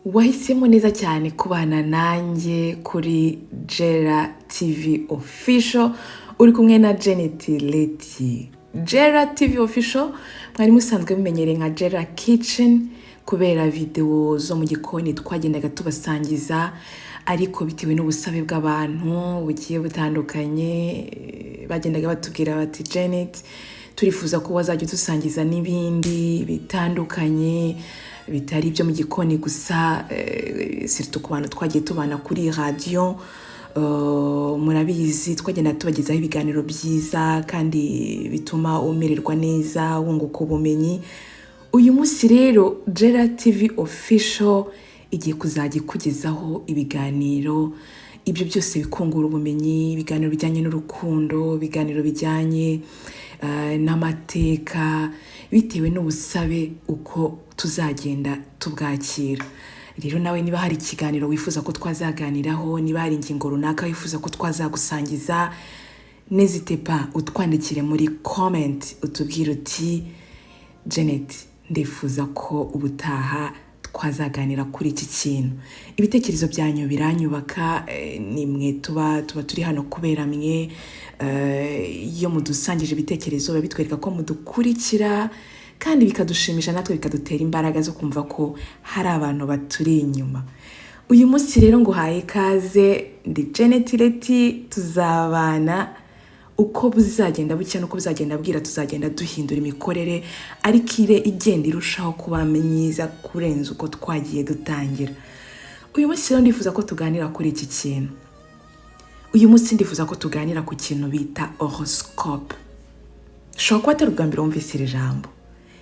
Wahisemo neza cyane kubana nanjye kuri Gera TV Official, uri kumwe na Janet Leti. Gera TV Official mwari musanzwe mumenyereye nka Gera Kitchen kubera videwo zo mu gikoni twagendaga tubasangiza, ariko bitewe n'ubusabe bw'abantu bugiye butandukanye, bagendaga batubwira bati: "Janet, turifuza ko wazajya udusangiza n'ibindi bitandukanye bitari ibyo mu gikoni gusa." Surtout ku bantu twagiye tubana kuri radiyo, murabizi twagenda tubagezaho ibiganiro byiza kandi bituma umererwa neza, wunguka ubumenyi. Uyu munsi rero Gera TV Official igiye kuzajya ikugezaho ibiganiro ibyo byose bikungura ubumenyi, ibiganiro bijyanye n'urukundo, ibiganiro bijyanye n'amateka, bitewe n'ubusabe uko tuzagenda tubwakira. Rero nawe niba hari ikiganiro wifuza ko twazaganiraho, niba hari ingingo runaka wifuza ko twazagusangiza, n'hésite pas, utwandikire muri comment, utubwire uti: "Janet, ndifuza ko ubutaha twazaganira kuri iki kintu." Ibitekerezo byanyu biranyubaka. Ni mwe tuba turi hano kubera mwe. Iyo mudusangije ibitekerezo biba bitwereka ko mudukurikira kandi bikadushimisha natwe, bikadutera imbaraga zo kumva ko hari abantu baturi inyuma. Uyu munsi rero nguhaye ikaze, ndi Janet Leti. Tuzabana uko buzagenda bucya n'uko buzagenda bwira, tuzagenda duhindura imikorere, ariko ire igenda irushaho kuba myiza kurenza uko twagiye dutangira. Uyu munsi rero ndifuza ko tuganira kuri iki kintu. Uyu munsi ndifuza ko tuganira ku kintu bita horoscope. Ushobora kuba atari ubwa mbere wumvise iri jambo.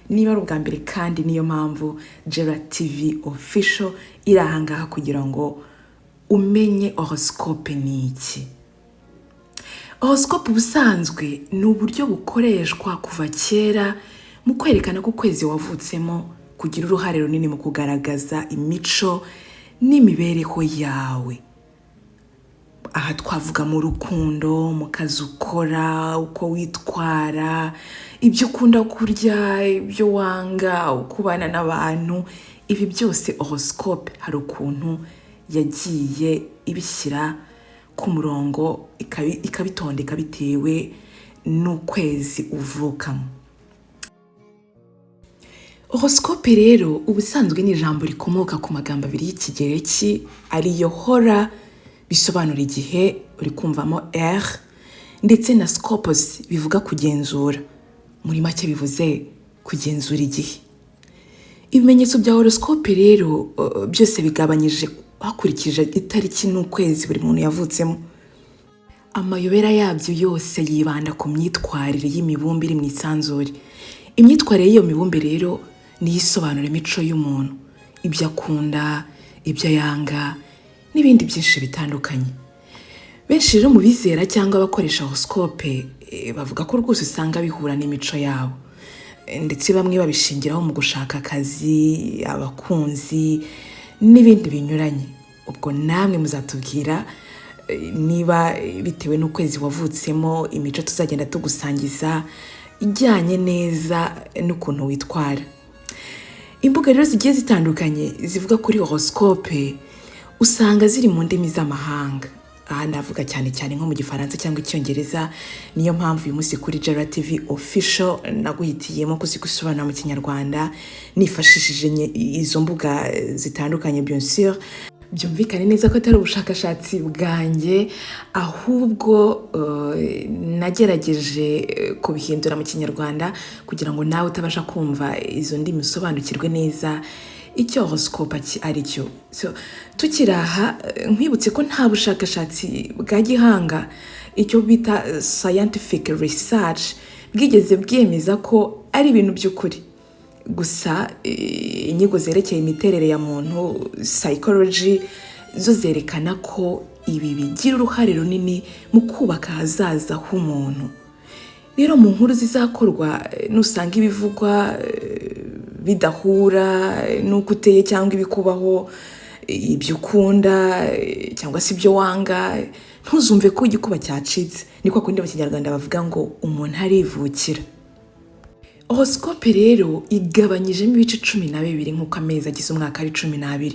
Niba ari ubwa mbere kandi, niyo mpamvu Gera TV Official iri ahangaha, kugira ngo umenye horoscope ni iki. Horoscope ubusanzwe ni uburyo bukoreshwa kuva kera mu kwerekana ko ukwezi wavutsemo kugira uruhare runini mu kugaragaza imico n'imibereho yawe. Aha twavuga mu rukundo, mu kazi ukora, uko witwara, ibyo ukunda kurya, ibyo wanga, uko ubana n'abantu. Ibi byose horoscope hari ukuntu yagiye ibishyira ku murongo, ikabitondeka bitewe n'ukwezi uvukamo. Horoscope rero ubusanzwe ni ijambo rikomoka ku magambo abiri y'Ikigereki, ariyo hora, bisobanura igihe, uri kumvamo r, ndetse na scopos, bivuga kugenzura. Muri make bivuze kugenzura igihe. Ibimenyetso bya horoscope rero byose bigabanyije hakurikije itariki n'ukwezi buri muntu yavutsemo. Amayobera yabyo yose yibanda ku myitwarire y'imibumbe iri mu isanzure. Imyitwarire y'iyo mibumbe rero niyo isobanura imico y'umuntu, ibyo akunda, ibyo yanga n'ibindi byinshi bitandukanye. Benshi rero mu bizera cyangwa abakoresha horoscope bavuga ko rwose usanga bihura n'imico yabo, ndetse bamwe babishingiraho mu gushaka akazi, abakunzi n'ibindi binyuranye. Ubwo namwe muzatubwira niba bitewe n'ukwezi wavutsemo imico tuzagenda tugusangiza ijyanye neza n'ukuntu witwara. Imbuga rero zigiye zitandukanye zivuga kuri horoscope usanga ziri mu ndimi z'amahanga. Aha ndavuga cyane cyane nko mu Gifaransa cyangwa Icyongereza. Niyo mpamvu uyu munsi kuri Gera TV Official naguhitiyemo kuzigusobanura mu Kinyarwanda nifashishije izo mbuga zitandukanye. Bien sûr, byumvikane neza ko atari ubushakashatsi bwanjye, ahubwo nagerageje kubihindura mu Kinyarwanda kugira ngo nawe utabasha kumva izo ndimi usobanukirwe neza icyo horoscope ari cyo. So, tukiri aha, nkwibutse ko nta bushakashatsi bwa gihanga, icyo bita scientific research, bwigeze bwemeza ko ari ibintu by'ukuri. Gusa inyigo zerekeye imiterere ya muntu, psychology, zo zerekana ko ibi bigira uruhare runini mu kubaka ahazaza h'umuntu. Rero mu nkuru zizakorwa, nusanga ibivugwa bidahura n'uko uteye cyangwa ibikubaho, ibyo ukunda cyangwa se ibyo wanga, ntuzumve ko igikuba cyacitse. Ni kwa kundi mu Kinyarwanda bavuga ngo umuntu arivukira. Horoscope rero igabanyijemo ibice 12, nk'uko amezi agize umwaka ari 12.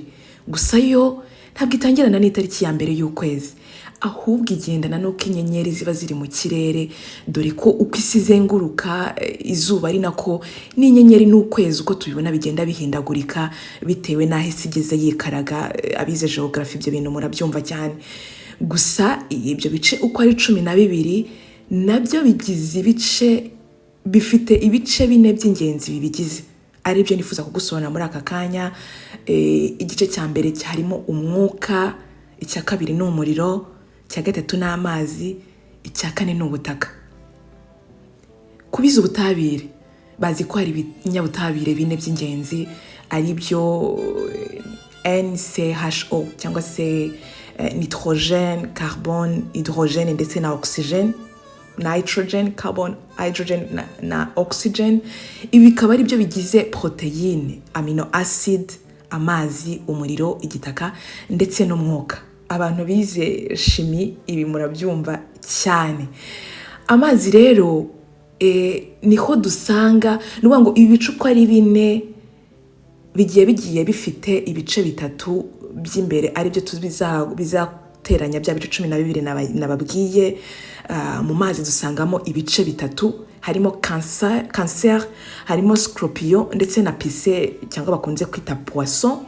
Gusa yo ntabwo itangirana n'itariki ya mbere y'ukwezi, ahubwo igendana n'uko inyenyeri ziba ziri mu kirere, dore ko uko isi izenguruka izuba ari nako n'inyenyeri n'ukwezi uko tubibona bigenda bihindagurika bitewe n'aho isi igeze yikaraga. Abize geography ibyo bintu murabyumva cyane. Gusa ibyo bice uko ari 12 nabyo bigize ibice, bifite ibice bine by'ingenzi bibigize, aribyo nifuza kugusobanurira muri aka kanya. Igice cya mbere harimo umwuka, icya kabiri ni umuriro, icya gatatu ni amazi, icya kane ni ubutaka. Ku bize ubutabire bazi ko hari ibinyabutabire bine by'ingenzi, ari byo NCHO cyangwa se nitrogène, carbone, hydrogène ndetse na oxygène, nitrogen, carbon, hydrogen na oxygen. Ibi bikaba ari byo bigize poroteyine, amino acid, amazi, umuriro, igitaka ndetse n'umwuka. Abantu bize chimie ibi murabyumva cyane. Amazi rero niho dusanga, ni ukuvuga ngo ibi bice uko ari bine bigiye bifite ibice bitatu by'imbere, aribyo bizateranya bya bice 12 nababwiye. Mu mazi dusangamo ibice bitatu, harimo Cancer, harimo Scorpion ndetse na Pisces cyangwa bakunze kwita Poisson.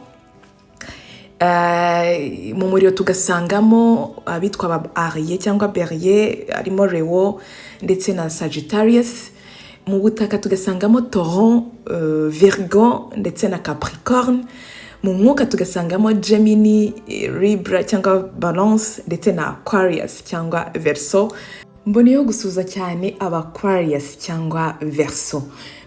Mu muriro tugasangamo abitwa ba Aries cyangwa Bélier, harimo Leo ndetse na Sagittarius. Mu butaka tugasangamo Taureau, Virgo ndetse na Capricorne. Mu mwuka tugasangamo Gemini, Libra cyangwa Balance ndetse na Aquarius cyangwa Verseau. Mboneyeho gusuhuza cyane aba Aquarius cyangwa Verseau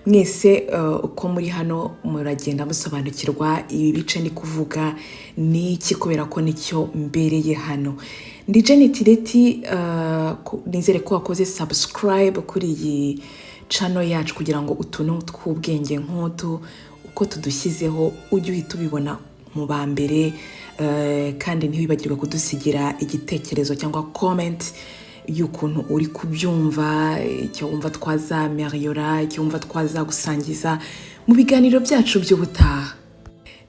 mwese. Uko muri hano muragenda musobanukirwa ibi bice ni kuvuga ni iki, kubera ko nicyo mbereye hano. Ndi Janet Leti. Nizere ko wakoze subscribe kuri iyi channel yacu kugira ngo utuntu tw'ubwenge nk'utu uko tudushyizeho ujye uhita ubibona mu ba mbere, kandi ntiwibagirwe kudusigira igitekerezo cyangwa comment y'ukuntu uri kubyumva, icyo wumva twazameriyora, icyo wumva twazagusangiza mu biganiro byacu by'ubutaha.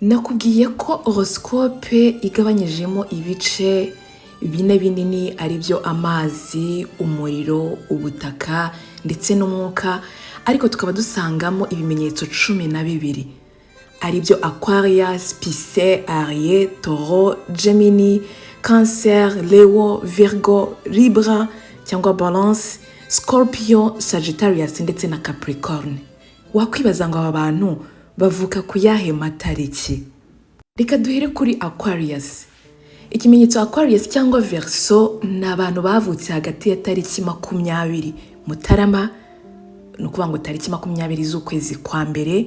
Nakubwiye ko horoscope igabanyijemo ibice bine binini, ari byo amazi, umuriro, ubutaka ndetse n'umwuka, ariko tukaba dusangamo ibimenyetso 12, ari byo Aquarius, Pisces, Aries, Taureau, Gemini, Cancer, Leo, Virgo, Libra cyangwa Balance, Scorpio, Sagittarius ndetse na Capricorn. Wakwibaza ngo aba bantu bavuka ku yahe matariki? Reka duhere kuri Aquarius. Ikimenyetso Aquarius cyangwa Verseau ni abantu bavutse hagati ya tariki 20 Mutarama, ni ukuvuga ngo tariki 20 z'ukwezi kwa mbere,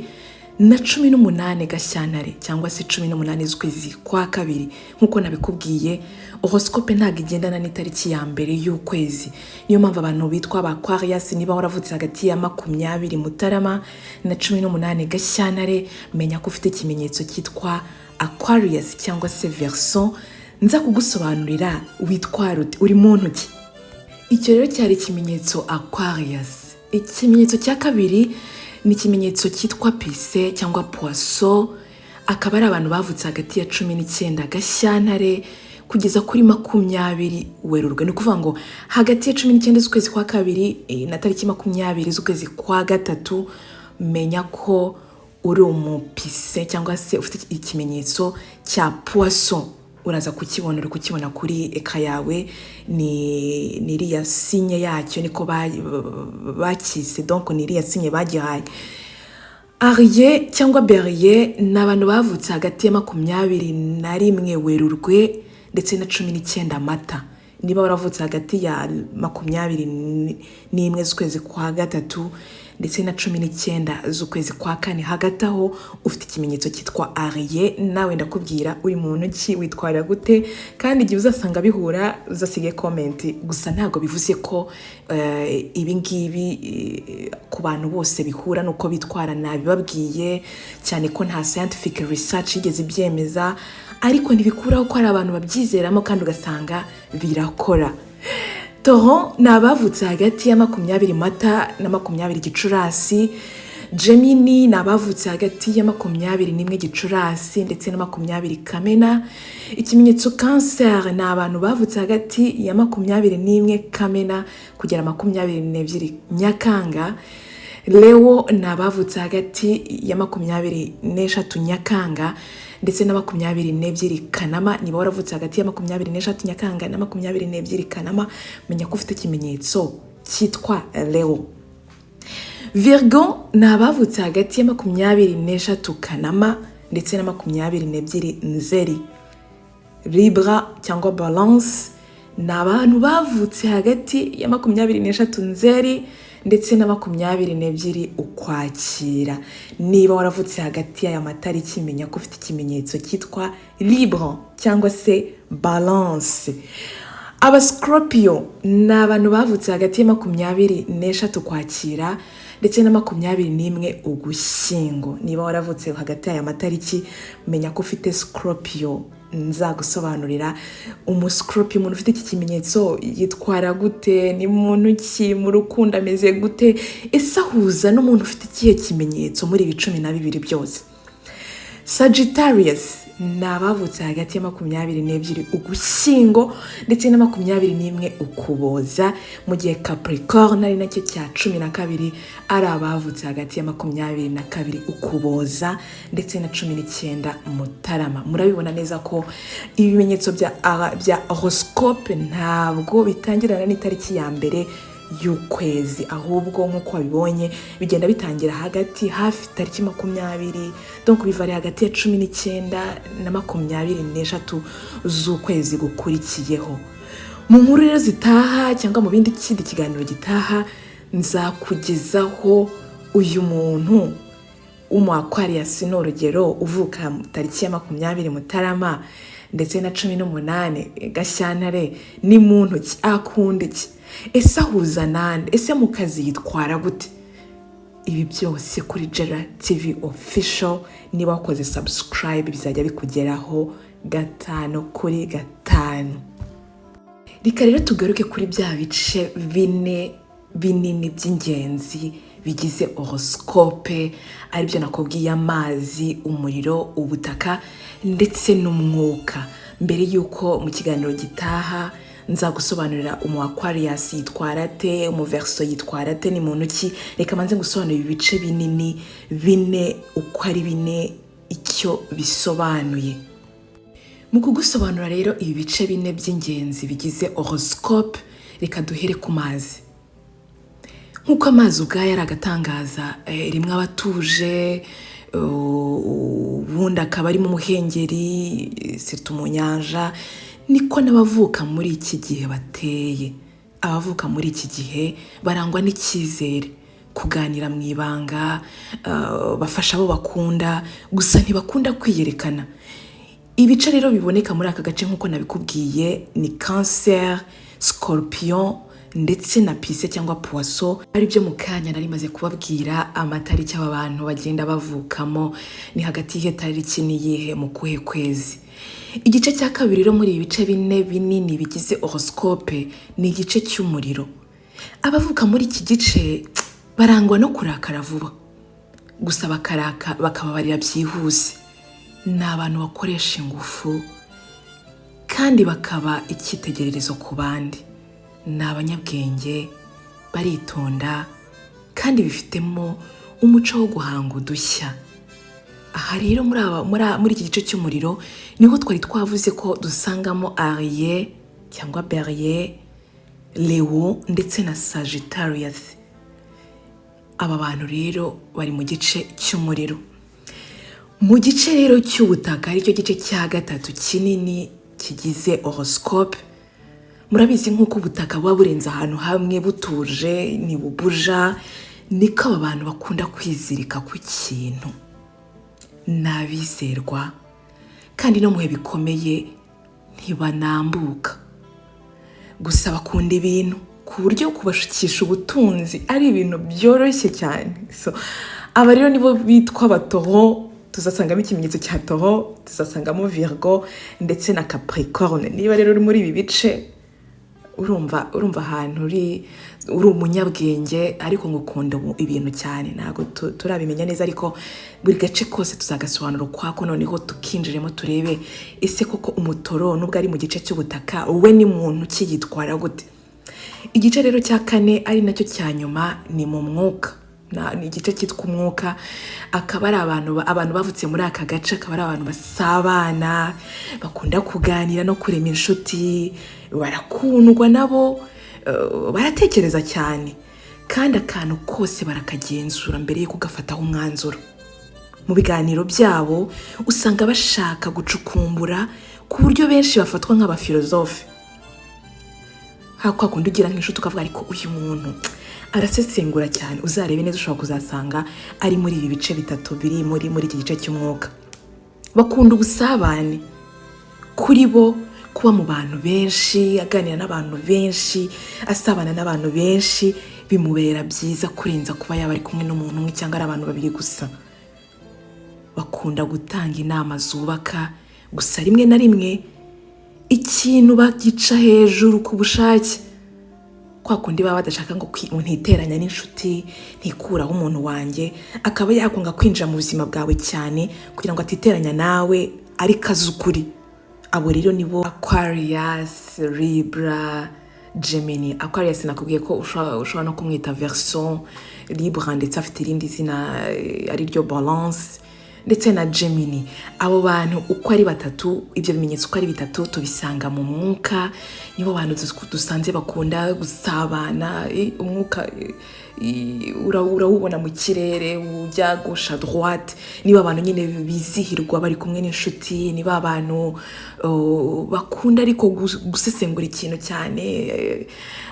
na 18 Gashyantare cyangwa se 18 z'ukwezi kwa kabiri. Nk'uko nabikubwiye, horoscope ntabwo igendana n'itariki ya mbere y'ukwezi. Niyo mpamvu abantu bitwa ba Aquarius, niba waravutse hagati ya 20 Mutarama na 18 Gashyantare, menya ko ufite ikimenyetso cyitwa Aquarius cyangwa se Verseau. Nza kugusobanurira witwara ute, uri muntu ki. Icyo rero cyari ikimenyetso Aquarius. Ikimenyetso cya kabiri ni ikimenyetso cyitwa Pisces cyangwa Poisson, akaba ari abantu bavutse hagati ya 19 Gashyantare kugeza kuri 20 Werurwe. Ni ukuvuga ngo hagati ya 19 z'ukwezi kwa kabiri na tariki 20 z'ukwezi kwa gatatu, menya ko uri umupisces cyangwa se ufite ikimenyetso cya Poisson. Uraza kukibona, uri kukibona kuri écran yawe, ni iriya signe yacyo, niko bakise, donc ni iriya signe bagihaye. Aries cyangwa Bélier ni abantu bavutse hagati ya 21 Werurwe ndetse na 19 Mata. Niba waravutse hagati ya 21 z'ukwezi kwa gatatu ndetse na 19 z'ukwezi kwa kane, hagati aho, ufite ikimenyetso cyitwa Aries. Nawe ndakubwira uri muntu ki, witwara gute, kandi igihe uzasanga bihura uzasige comment. Gusa ntabwo bivuze ko ibi ngibi ku bantu bose bihura nuko bitwara. Nabibabwiye cyane ko nta scientific research yigeze ibyemeza, ariko ntibikuraho ko hari abantu babyizeramo kandi ugasanga birakora. Taureau ni abavutse hagati ya 20 Mata na 20 Gicurasi. Gemini ni abavutse hagati ya 21 Gicurasi ndetse na 20 Kamena. Ikimenyetso Cancer ni abantu bavutse hagati ya 21 Kamena kugera 22 Nyakanga. Leo ni abavutse hagati ya 23 Nyakanga ndetse na 22 Kanama. Niba waravutse hagati ya 23 Nyakanga na 22 Kanama, menya ko ufite ikimenyetso cyitwa Leo. Virgo ni abavutse hagati ya 23 Kanama ndetse na 22 Nzeri. Libra cyangwa Balance ni abantu bavutse hagati ya 23 Nzeri ndetse na 22 Ukwakira. Niba waravutse hagati y'aya matariki, menya ko ufite ikimenyetso cyitwa Libra cyangwa se Balance. Abascorpio ni abantu bavutse hagati ya 23 Ukwakira ndetse na 21 Ugushyingo. Niba waravutse hagati y'aya matariki, menya ko ufite Scorpio. Nzagusobanurira umuscorpio, umuntu ufite iki kimenyetso yitwara gute, ni muntu ki, mu rukundo ameze gute, ese ahuza n'umuntu ufite ikihe kimenyetso muri ibi 12 byose. Sagittarius ni abavutse hagati ya 22 Ugushyingo ndetse na 21 Ukuboza, mu gihe Capricorn ari nacyo cya 12 ari abavutse hagati ya 22 Ukuboza ndetse na 19 Mutarama. Murabibona neza ko ibimenyetso bya horoscope ntabwo bitangirana n'itariki ya mbere y'ukwezi, ahubwo nk'uko wabibonye bigenda bitangira hagati hafi tariki 20, donc biva hagati ya 19 na 23 z'ukwezi gukurikiyeho. Mu nkuru rero zitaha cyangwa mu bindi kindi kiganiro gitaha, nzakugezaho uyu muntu w'umu Aquarius, ni urugero, uvuka tariki ya 20 Mutarama ndetse na 18 Gashyantare, ni muntu ki, akunda iki, ese ahuza nande, ese mu kazi yitwara gute? Ibi byose kuri Gera TV Official. Niba wakoze subscribe, bizajya bikugeraho gatanu kuri gatanu. Reka rero tugaruke kuri bya bice bine binini by'ingenzi bigize horoscope, aribyo nakubwiye: amazi, umuriro, ubutaka ndetse n'umwuka. Mbere y'uko mu kiganiro gitaha nzagusobanurira umu Aquarius yitwara ate, umuverseau yitwara ate, ni muntu ki, reka manze ngusobanurire ibi bice binini bine uko ari bine icyo bisobanuye. Mu kugusobanura rero ibi bice bine by'ingenzi bigize horoscope, reka duhere ku mazi. Nk'uko amazi ubwayo ari agatangaza, rimwe aba atuje, ubundi akaba arimo umuhengeri, surtout mu nyanja, niko n'abavuka muri iki gihe bateye. Abavuka muri iki gihe barangwa n'icyizere, kuganira mu ibanga, bafasha abo bakunda, gusa ntibakunda kwiyerekana. Ibice rero biboneka muri aka gace, nk'uko nabikubwiye, ni Cancer, Scorpion ndetse na Pisces cyangwa Poisson, ari byo mu kanya nari maze kubabwira amatariki aba bantu bagenda bavukamo, ni hagati y'ihe tariki n'iyihe, mu kuhe kwezi. Igice cya kabiri rero muri ibi bice bine binini bigize horoscope ni igice cy'umuriro. Abavuka muri iki gice barangwa no kurakara vuba, gusa bakaraka bakababarira byihuse. Ni abantu bakoresha ingufu kandi bakaba icyitegererezo ku bandi. Ni abanyabwenge, baritonda kandi bifitemo umuco wo guhanga udushya. Aha rero muri iki gice cy'umuriro niho twari twavuze ko dusangamo Aries cyangwa Bélier, Leo ndetse na Sagittarius. Aba bantu rero bari mu gice cy'umuriro. Mu gice rero cy'ubutaka, aricyo gice cya gatatu kinini kigize horoscope, murabizi nk'uko ubutaka buba burenze ahantu hamwe butuje ntibubuja, niko aba bantu bakunda kwizirika ku kintu. Ni abizerwa kandi no mu bihe bikomeye ntibanambuka. Gusa bakunda ibintu ku buryo kubashukisha ubutunzi ari ibintu byoroshye cyane. So, aba rero nibo bitwa abataureau. Tuzasangamo ikimenyetso cya Taureau, tuzasangamo Virgo ndetse na Capricorne. Niba rero uri muri ibi bice, Urumva ahantu uri umunyabwenge, ariko ngo ukunda ibintu cyane. Ntabwo turabimenya neza, ariko buri gace kose tuzagasobanura ukwako, noneho tukinjiremo turebe ese koko umutoro, nubwo ari mu gice cy'ubutaka, we ni muntu ki, yitwara gute? Igice rero cya kane, ari nacyo cya nyuma, ni mu mwuka. Ni igice cyitwa umwuka, akaba ari abantu bavutse muri aka gace, akaba ari abantu basabana, bakunda kuganira no kurema inshuti, barakundwa nabo, baratekereza cyane kandi akantu kose barakagenzura mbere yo kugafataho umwanzuro. Mu biganiro byabo usanga bashaka gucukumbura, ku buryo benshi bafatwa nk'abafilozofe. Kwa kundi ugira nk'inshuti ukavuga: "Ariko uyu muntu arasesengura cyane." Uzarebe neza, ushobora kuzasanga ari muri ibi bice bitatu biri muri iki gice cy'umwuka. Bakunda ubusabane. Kuri bo, kuba mu bantu benshi, aganira n'abantu benshi, asabana n'abantu benshi, bimubera byiza kurenza kuba yaba ari kumwe n'umuntu umwe cyangwa ari abantu babiri gusa. Bakunda gutanga inama zubaka, gusa rimwe na rimwe ikintu bagica hejuru ku bushake, kwa kundi baba badashaka ngo ntiteranya n'inshuti, ntikuraho umuntu wanjye, akaba yakwanga kwinjira mu buzima bwawe cyane kugira ngo atiteranya nawe, ariko azi ukuri. Abo rero nibo Aquarius, Libra, Gemini. Aquarius nakubwiye ko ushobora no kumwita Verseau, Libra ndetse afite irindi zina ari ryo Balance, ndetse na Gemini. Abo bantu uko ari batatu, ibyo bimenyetso uko ari bitatu tubisanga mu mwuka. Nibo bantu dusanze bakunda gusabana. Umwuka urawubona mu kirere ujya gauche à droite. Niba abantu nyine bizihirwa bari kumwe n'inshuti, niba abantu bakunda ariko gusesengura ikintu cyane,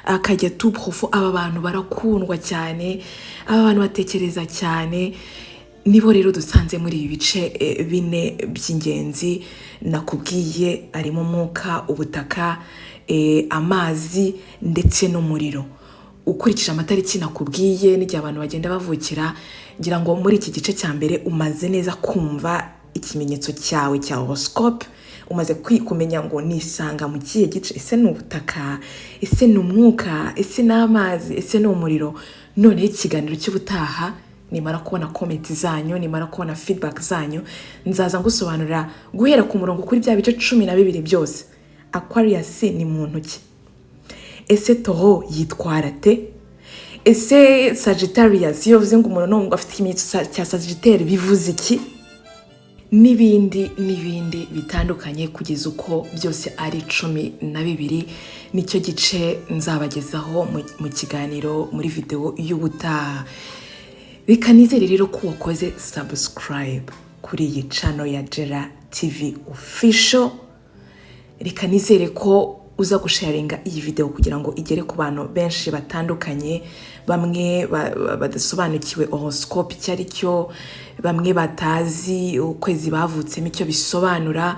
akajya tout profond. Aba bantu barakundwa cyane, aba bantu batekereza cyane. Nibo rero dusanze muri ibi bice bine by'ingenzi nakubwiye, harimo umwuka, ubutaka, amazi ndetse n'umuriro. Ukurikije amatariki nakubwiye n'igihe abantu bagenda bavukira, ngira ngo muri iki gice cya mbere umaze neza kumva ikimenyetso cyawe cya horoscope, umaze kumenya ngo nisanga mu kihe gice: ese ni ubutaka, ese ni umwuka, ese ni amazi, ese ni umuriro? Noneho ikiganiro cy'ubutaha, nimara kubona comment zanyu, nimara kubona feedback zanyu, nzaza ngusobanurira guhera ku murongo kuri bya bice 12 byose. Aquarius ni muntu ki? Ese Taureau yitwara te? Ese Sagittarius, iyo bivuze ngo umuntu nubwo afite ikimenyetso cya Sagittaire, bivuze iki? N'ibindi n'ibindi bitandukanye, kugeza uko byose ari 12. Nicyo gice nzabagezaho mu kiganiro, muri videwo y'ubutaha. Reka nizere rero ko wakoze subscribe kuri iyi channel ya Gera TV Official. Reka nizere ko uza gusharinga iyi videwo kugira ngo igere ku bantu benshi batandukanye, bamwe badasobanukiwe horoscope icyo ari cyo, bamwe batazi ukwezi bavutsemo icyo bisobanura.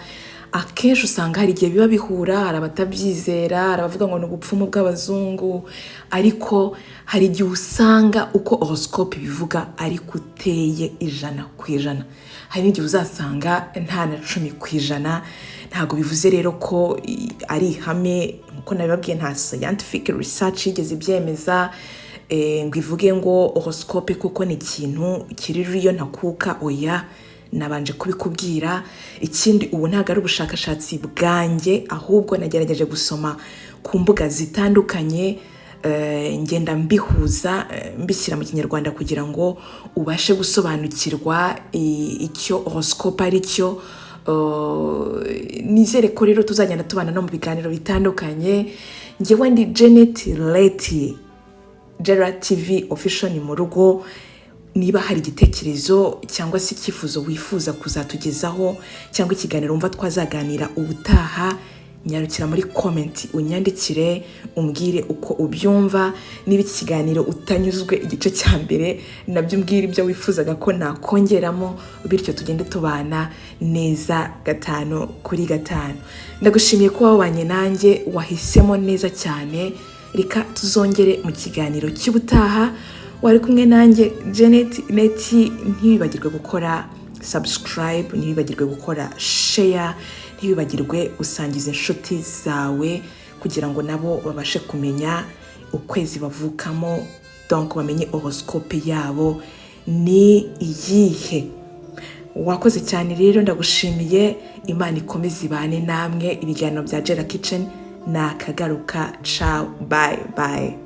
Akenshi usanga hari igihe biba bihura, hari abatabyizera, hari abavuga ngo ni ubupfumu bw'abazungu, ariko hari igihe usanga uko horoscope bivuga ariko uteye 100%. Hari n'igihe uzasanga nta na 10%. Ntabwo bivuze rero ko ari ihame. Nkuko nabibabwiye, nta scientific research yigeze ibyemeza ngo ivuge ngo horoscope kuko ni ikintu kiri real ntakuka. Oya, nabanje kubikubwira. Ikindi, ubu ntabwo ari ubushakashatsi bwanjye, ahubwo nagerageje gusoma ku mbuga zitandukanye, ngenda mbihuza, mbishyira mu Kinyarwanda kugira ngo ubashe gusobanukirwa icyo horoscope ari cyo. Nizere ko rero tuzagenda tubana no mu biganiro bitandukanye. Njyewe ndi Janet Leti, Gera TV Official ni mu rugo. Niba hari igitekerezo cyangwa se icyifuzo wifuza kuzatugezaho, cyangwa ikiganiro wumva twazaganira ubutaha, nyarukira muri comment unyandikire, umbwire uko ubyumva. Niba iki kiganiro utanyuzwe igice cya mbere, nabyo umbwire ibyo wifuzaga ko nakongeramo, bityo tugende tubana neza gatanu kuri gatanu. Ndagushimiye kuba wabanye nanjye, wahisemo neza cyane. Reka tuzongere mu kiganiro cy'ubutaha. Wari kumwe nanjye Janet Neti. Ntiwibagirwe gukora subscribe, ntiwibagirwe gukora share, ntiwibagirwe gusangiza inshuti zawe kugira ngo nabo babashe kumenya horoscope. kugira ngo nabo babashe kumenya ukwezi bavukamo, donc bamenye horoscope yabo ni iyihe. Wakoze cyane rero, ndagushimiye. Imana ikomeze ibane namwe. Ibiganiro bya Jera Kitchen ni akagaruka. Ciao, bye bye.